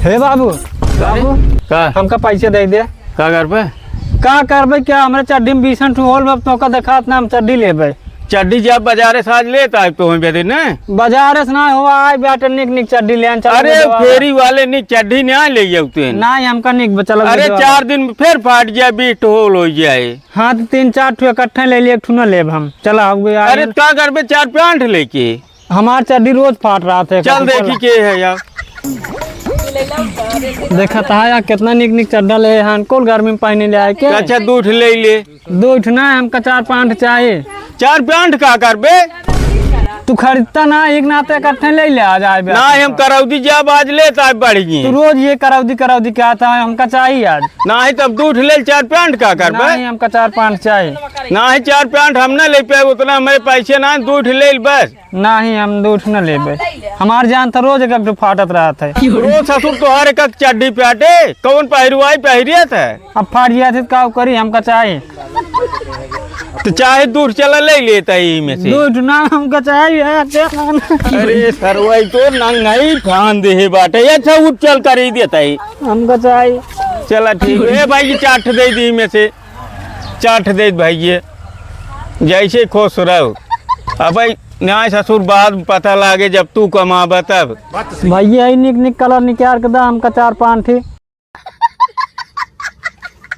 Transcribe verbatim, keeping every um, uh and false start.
हे बाबू, बाबू, का? हमका पैसे दे दे। का करबे? का करबे क्या? हमरे चड्डी में बीसन ठू होल बा, तोका देखात ना, हम चड्डी लेबे। चड्डी जब बाजारे से आज लेत आए तो हम बेदे ने। बाजारे से ना हो, आए बाटे निक निक चड्डी ले आन, चल अरे, बेदवा। फेरी वाले निक चड्डी ना ले जाते हैं। ना, हमका निक बचल अरे, बेदवा। चार दिन में फिर फाट जाए, बीट होल हो जाए। हाँ, तो तीन चार ठू इकट्ठे ले लिए, एक ठू ना लेब हम। चला, हो गया। अरे, का करबे चार पैंट लेके? हमार चड्डी रोज फाट रहा था, चल कभी देखी चला। के है यार। देखा था यार, कितना निक निक चड्डा ले हैं, कुल गर्मी में पहने ले आए के। अच्छा, दू ठे ले ले। दू ठे ना, हमका चार पांच चाही। चार पांच का करबे? तू खरीदता ना, एक नाते इकट्ठे ले ले, आज आए बे। ना, हम करौदी जब आज लेत आए बढ़ गई। तू रोज ये करौदी, करौदी कहता है, हमका चाहिए आज। ना, तब दू ठे ले, चार पांच का करबे? नहीं, हमका चार पांच चाहिए। ना, चार पांच हम ना ले पाए, उतना हमारे पैसे ना, दू ठे ले बस। नाही, हम दू ठो न लेबे। हमार जान त रोज एक, एक ठो फाटत रहत है। रोज ससुर तोहार एक, एक चड्डी फाटे, कौन पहिरवाई पहिरियत है? अब फाट जात है त का करी, हमका चाही। त चाहे दू ठो चला ले लेता ही में से। दू ठो ना, हमका चाही, हाँ, चल। अरे सरवाई तो नंगाई फान दे है बाटे, अच्छा उठ चल कर ही देता ही। हमका चाही। चला ठीक है, ए भाई, ये चार ठो दे दी में से। चाट देत भइये, जैसे खुश रहो। अबे न्याय ससुर बाद में पता लागे जब तू कमाबा तब। भइया, ई निक निक कलर निकाल के दा हमका चार पाँच ठे।